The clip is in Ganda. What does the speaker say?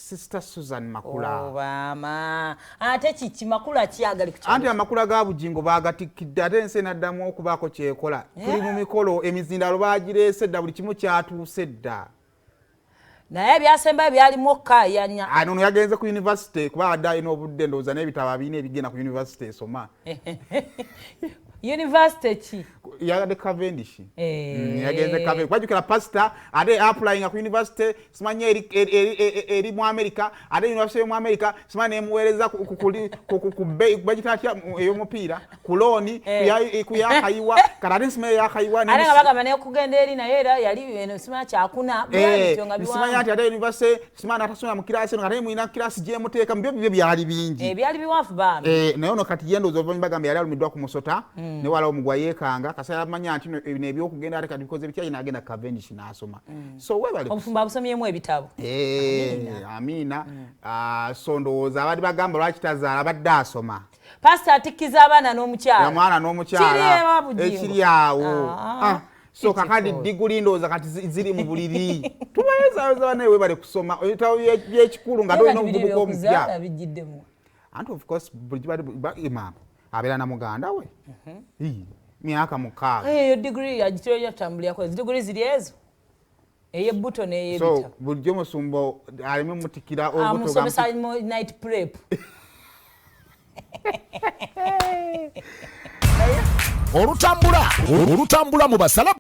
Sister Susan Makula. Obama ate kiki Makula kyagali ku Anti amakula ga Bujingo bagatikkidde, ate ensi enaddamu okubaako kyekola. Tuli mu mikolo, emizindalo bagireese dda, buli kimu kyatuuse dda. Naye ebyasembayo byalimu okukaayanya. Ano ono yagenze ku university kuba abadde alina obudde, ndowooza n'ebitabo abirina ebigenda ku university esoma. University ki? Yagadde Cavendish. Yagenze Cavendish. Kwajjukira pastor ate applyinga ku university simanyi eri mu America, ate university yo mu America simanyi nemuweereza ku bagita atya ey'omupiira, ku looni, ku yakayiwa, kati ate nsimanyi eyakayiwa. Ate nga bagamba nekugenda eri naye era yali eno simanyi kyakuna. Byali nga simanyi ati ate university simanyi natasomera mu kirasi eno, ate mulina kirasi gyemuteeka mu byo bibyo byali bingi. Byali biwanvu bambi. Naye ono kati ye ndowooza oluvannyuma bagamba yali alumiddwa ku musota, ne wala omugwa yeekanga kasera amanya nti no ebino ebyokugenda ate kati bikoze bitya, ye n'agenda Cavendish n'asoma. So webale. Obufumbo abusomyemu ebitabo. Amiina. Ah, so ndowooza abadde bagamba lwaki tazaala, abadde asoma. Pasita atikkiza abaana n'omukyala. Omwana n'omukyala. Kiri ewa Bujingo. Ekiri awo. So kakati diguli ndowooza kati ziri mu buliri. Tubayozayoza banaye, webale kusoma ebitabo by'ekikulu nga tolina omuvubuka omupya. Bijjiddemu. Anti of course bulijjo bali imam abeera na muganda we. Ii, myaka 6. Eyo diguri yagitiro yatambulirako, diguri ziri ezo ey'ebbuto So n'ey'ebitabo. Bulijjo musumba aleme mutikira olubuto. Amusomesa mu night prep. Olutambula olutambula mu basala.